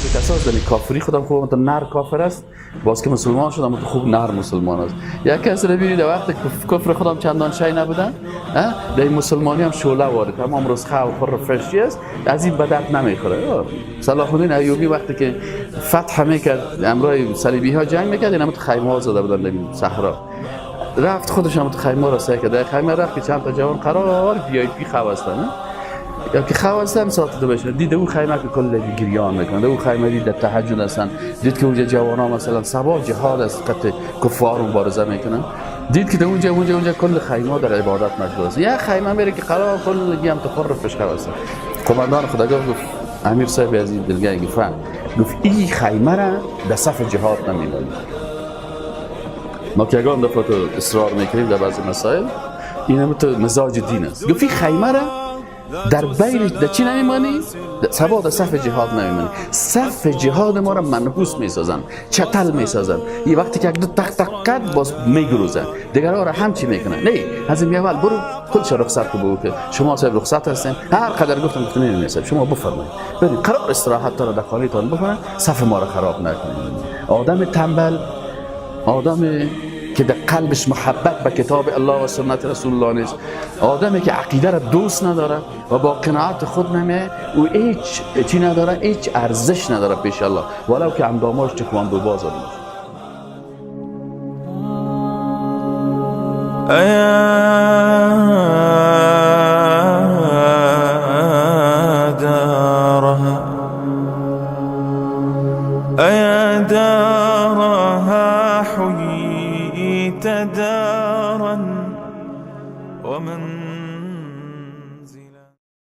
بعضی کسا هستن کافری خودم خوب نر کافر است، باز که مسلمان شدم خوب نر مسلمان است. یک کس رو ببینید وقت کفر خودم چندان شی نبودن، در مسلمانی هم شعله وارد تمام روز خو خور فرشی است، از این به درد نمیخوره. صلاح الدین ایوبی وقتی که فتح میکرد امرای صلیبی ها جنگ میکرد، اینا خیمه ها زده بودن در صحرا، رفت خودش هم خیمه را سعی کرد. در خیمه رفت که چند تا جوان قرار وی آی پی خواستن یا که خواستم ساعت دو بشه، دید او خیمه که کل گریان میکنه، او خیمه دید در تهجد هستن، دید که اونجا جوانا مثلا سبا جهاد است قط کفار مبارزه میکنن، دید که اونجا اونجا اونجا کل خیمه در عبادت مشغول است. یه خیمه میره که قرار کل هم تخر فشخه هستن. قماندان خداگاه گفت امیر صاحب از این دلگاه گفت گفت این خیمه را در صف جهاد نمیمانی. ما که یگان دفعه تو اصرار میکنیم در بعضی مسائل، این هم تو مزاج دین است. گفت این خیمه را در بین در چی نمیمانی؟ سبا در صف جهاد نمیمانی. صف جهاد ما را منحوس میسازن، چتل میسازن. یه وقتی که یک دو تق تق کرد باز میگروزن، دیگرها را هم چی میکنن؟ نه از این اول برو کلش رخصت کو بگو که شما صاحب رخصت هستین. هر قدر گفتم گفتم نه صاحب شما بفرمایید برید قرار استراحت را در خانه تان بکنن، صف ما را خراب نکنید. آدم تنبل، آدم که در قلبش محبت به کتاب الله و سنت رسول الله نیست، آدمی که عقیده را دوست نداره و با قناعت خود نمیه، او هیچ چی نداره، هیچ ارزش نداره پیش الله، ولو که انداماش تکواندو باز باشه.